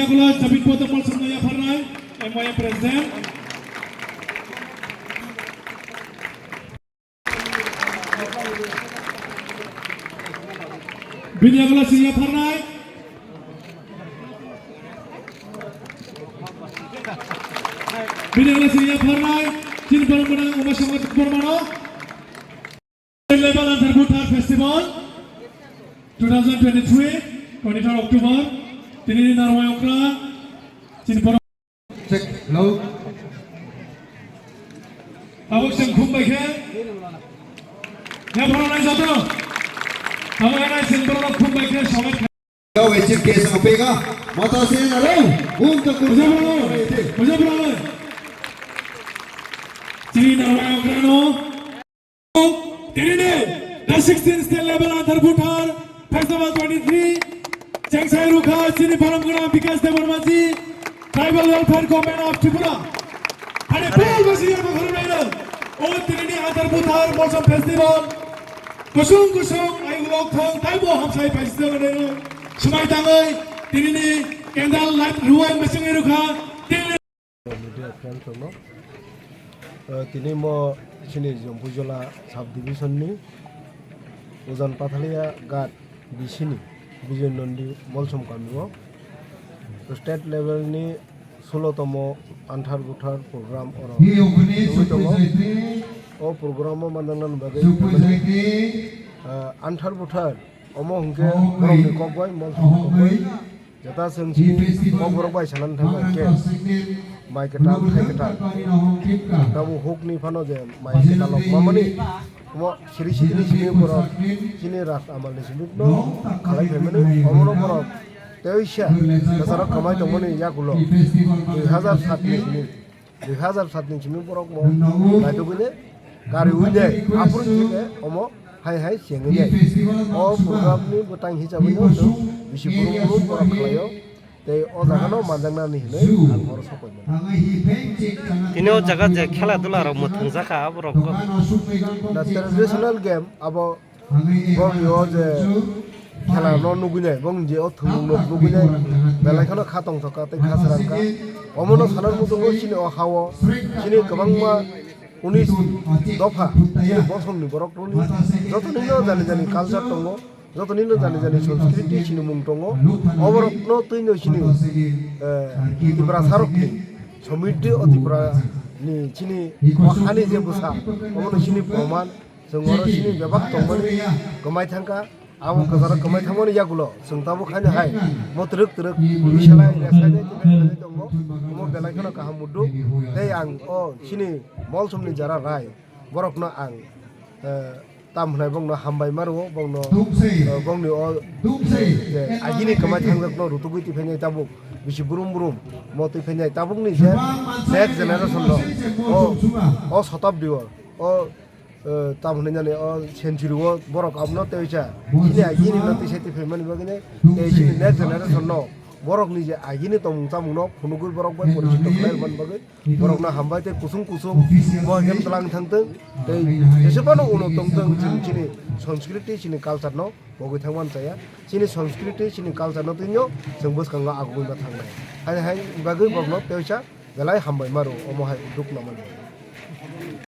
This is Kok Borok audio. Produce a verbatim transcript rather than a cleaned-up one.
Kula Jabin Bodol Molsomno yapharnai, M Y M President. Bini agla sini yapharnai. Bini agla sini yapharnai. Chini borok gwnang Uma Sangma Bormano. Level Antar Buthar Festival two thousand twenty-three, twenty-third October. Tini narwai okra. Chini borok Check, hello. Tabuk chwng khum bai khe. Ya, borok nai joto. Tabuk nai chwng borok khum bai khe, sobat. Yo, wechip ke sa pega. Mata se na lo. Un ta kurja. Puja borok. Puja borok. Chini narwai okra no. Tinini the sixteenth State Level Antar Buthar Festival twenty-three, Chengsai Rukha, Chini Paramguna Bikas Debbarmaji, Tribal Welfare Government of Tripura. Hani bol basi yar bakharu naina. O tinini Antar Buthar Molsom Festival. Kusung kusung ai ulok thang taibo hamsai paisida naina. Sumai tangai tinini candle light ruwai masing rukha. Tinini Media friends rokno, eh, tini mo chini Jampuijala sub division ni Ujan Pathalia Ghat bisini Bijoy Nondi Molsom kamio state level ni sulo tomo Anthar Buthar program oro wngwi tongo. O program o manjaknani bagwi, eh, Anthar Buthar omo hwnkhe borokni kok bai, Molsom ni kok bai. Jeta chwng chini kokborok bai sanani thangma hwnkhe mai kwtal, thai kwtal. Tabuk hukni phano je mai kwtal rok mamani, omo siri sitini simi borok chini rak amalni simi no khalai phaimani, omono borok teisa kwcharo kwmai tongmani yakulo dui hazar satni simi. Dui hazar satni simi borok mo naitugwini kariwini aphuru theke omo hai hai chengwini. O programni bwtang hisabwino chwng bisi brum brum borok khlaio. Tei o jagano manjaknani hinwi ang oro sokoi mano. Tini o jaga je khela dula rok mwthangjakha aborok. The traditional game abo Bongni o je khela no nugwi nai, bongni je o thwngmung no nugwi nai, belai kheno kha tongthok kha tei kha srang kha. Omo no sana muchungo chini o ha o, chini kwbangma unis dopha, chini bosong ni borok rokni joto ni no jani jani culture tongo, joto ni no jani jani sanskriti chini mung tongo. Oborok no twi no chini, eh, Tiprasa rokni somriti o Tripura ni chini o hani je bwsa, omo no chini proman. Chwng oro sini bebak tongmani kwmai thangkha, abo kwcharo kwmai thangmani yagulo chwng tabuk haino hai mo twrwk twrwk bisalai resainai tongkha, tongo, omo belai kheno kaham mudu. Tei ang o chini Molsomni jara rai, borokno ang, eh, tam hwnai bongno hambai ma rwo, bongno, eh, bongni o je agini kwmai thangjakno rutugwi twi phainai tabuk bisi brum brum mo twi phainai tabukni je next generation no o, o sotabdi o, o eh, tamo hinwi nani o century o borok abono tei oisa chini agini no tisa twi phaimani bagwi nai, tei chini next generation no borok ni je agini tongmung chamung no phunugwi borok bai porichito khlai rwmani bagwi borok no hambai tei kusung kusung bo hem tlang thang thung tei jesa phano ulo tong thung chini, chini sanskriti chini culture no pogwi thangmani chaya, chini sanskriti chini culture no twi no chwng bwskango agugwi ma thangnai. Hai hai bagwi borok no tei oisa belai hambai ma rwo omo hai duk nangmani.